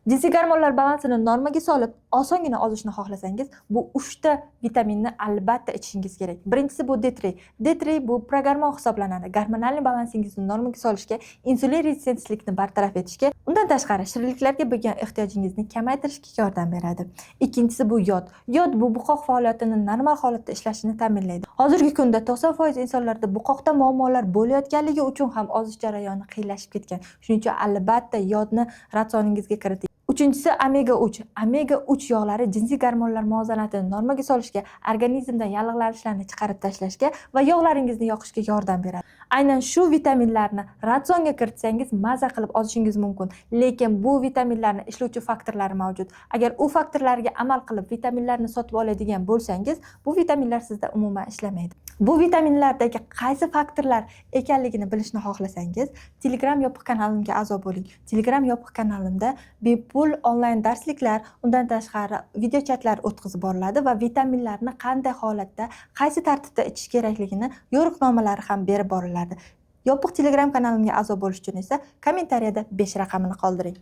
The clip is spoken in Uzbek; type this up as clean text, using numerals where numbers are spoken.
Jinsiy gormonlar balansini normaga solib, osongina ozishni xohlasangiz, bu 3 ta vitaminni albatta ichishingiz kerak. Birinchisi bu D3. D3 bu progormon hisoblanadi. Gormonal balansingizni normaga solishga, insulin rezistentlikni bartaraf etishga, undan tashqari shirinliklarga bo'lgan ehtiyojingizni kamaytirishga yordam beradi. Ikkinchisi bu yod. Yod bu buqoq faoliyatini normal holatda ishlashini ta'minlaydi. Hozirgi kunda 90% insonlarda buqoqda muammolar bo'layotganligi uchun ham ozish jarayoni qiyinlashib ketgan. Shuning uchun albatta yodni ratsioningizga kiriting. Uchinchisi omega 3. Omega 3 yog'lari jinsiy gormonlar muvozanatini normaga solishga, organizmdan yallig'lanishlarni chiqarib tashlashga va yog'laringizni yoqishga yordam beradi. Aynan shu vitaminlarni ratsionga kiritsangiz, maza qilib ozishingiz mumkin. Lekin bu vitaminlarni ishlovchi faktorlari mavjud. Agar u faktorlarga amal qilib vitaminlarni sotib oladigan bo'lsangiz, bu vitaminlar sizda umuman ishlamaydi. Bu vitaminlardagi qaysi faktorlar ekanligini bilishni xohlasangiz, Telegram yopiq kanalimga a'zo bo'ling. Telegram yopiq kanalimda bepul onlayn darsliklar, undan tashqari video chatlar o'tkazib boriladi va vitaminlarni qanday holatda, qaysi tartibda ichish kerakligini yo'riqnomalari ham berib boriladi. Yopiq Telegram kanalimga a'zo bo'lish uchun esa kommentariyada 5 raqamini qoldiring.